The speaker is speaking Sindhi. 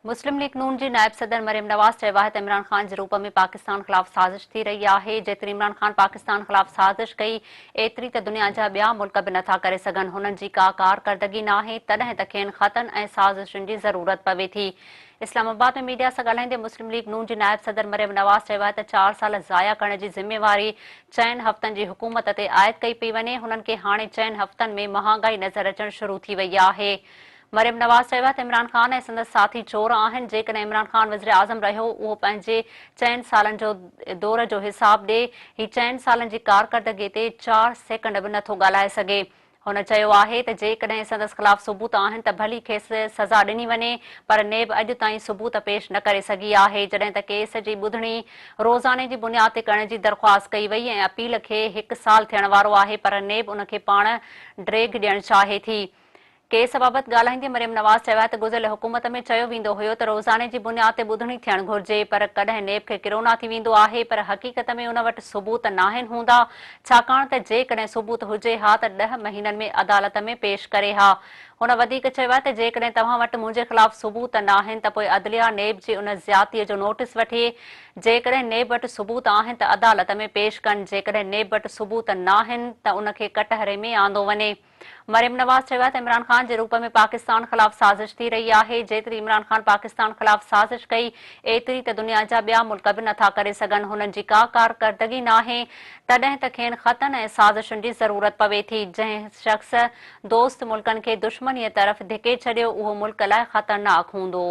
مسلم ليگ نون جي نائب صدر مريم نواز چيو آهي ته عمران خان جي روپ ۾ پاڪستان خلاف سازش ٿي رهي آهي، جيتري عمران خان پاڪستان خلاف سازش ڪئي ايتري ته دنيا جا ٻيا ملڪ به نٿا ڪري سگهن، هنن جي ڪا ڪارڪردگي ناهي تڏهن ته کين خطن ۽ سازشن جي ضرورت پوي ٿي. اسلام آباد ۾ ميڊيا سان ڳالهائيندي مسلم ليگ نون جي نائب صدر مريم نواز چيو آهي ته چار سال ضايع ڪرڻ جي ذميواري چئن هفتن جي حڪومت تي عائد ڪئي پئي وڃي، هنن کي هاڻي چئن هفتن ۾ مهانگائي نظر اچڻ شروع ٿي وئي آهي. مريم نواز چيو آهي ته عمران خان ۽ سندس ساٿي چور آهن، جيڪڏهن عمران خان وزيراعظم رهيو اهو پنهنجي چئن سالن جو دور جو حساب ڏي، هي چئن سالن جي ڪارڪردگي تي چار سيڪنڊ به نٿو ڳالهائي سگهي. هن چيو آهي ته جيڪڏهن سندس خلاف ثبوت آهن ته ڀلي کيس سزا ڏني وڃي پر نيب اڄ تائين ثبوت پيش نه ڪري سگهي آهي، جڏهن ته ڪيس جي ٻڌڻي روزاني جي بنياد تي ڪرڻ جي درخواست ڪئي وئي ۽ اپيل کي هڪ سال ٿيڻ وارو آهي پر نيب ان کي پاڻ ڊيگهه ڏيڻ چاهي ٿي. ڪيس بابت ڳالهائيندي مريم نواز چيو آهي ته گذريل حڪومت ۾ چيو ويندو هيو ته روزاني جي بنياد تي ٻڌڻي ٿيڻ گهرجي پر ڪڏهن نيب کي ڪرونا ٿي ويندو آهي پر حقيقت ۾ ان وٽ ثبوت ناهن هوندا ڇاڪاڻ ته جيڪڏهن ثبوت هجي ها ته ڏهه مهينن ۾ عدالت ۾ پيش ڪري ها. هن وڌيڪ چيو آهي ته جيڪڏهن توهان وٽ منهنجي خلاف ثبوت ناهن ته پوء عدليه نيب جي ان زيادتي جو نوٽيس وٺي جيڪڏهن نيب وٽ ثبوت آهن ته عدالت ۾ پيش ڪن جيڪڏهن نيب وٽ ثبوت ناهن ته ان کي ڪٽهري ۾ آندو وڃي. مريم نواز چيو آهي ته عمران خان جي روپ ۾ پاڪستان خلاف سازش ٿي رهي آهي، جيتري عمران خان پاڪستان خلاف سازش ڪئي ايتري ته دنيا جا ٻيا ملڪ به نٿا ڪري سگهن، هنن جي ڪا ڪارڪردگي ناهي تڏهن ته کين خطن ۽ سازشن جي ضرورت پوي ٿي، جنهن شخص دوست ملڪن کي دشمنيء طرف ڌڪي ڇڏيو اهو ملڪ لاء خطرناڪ هوندو.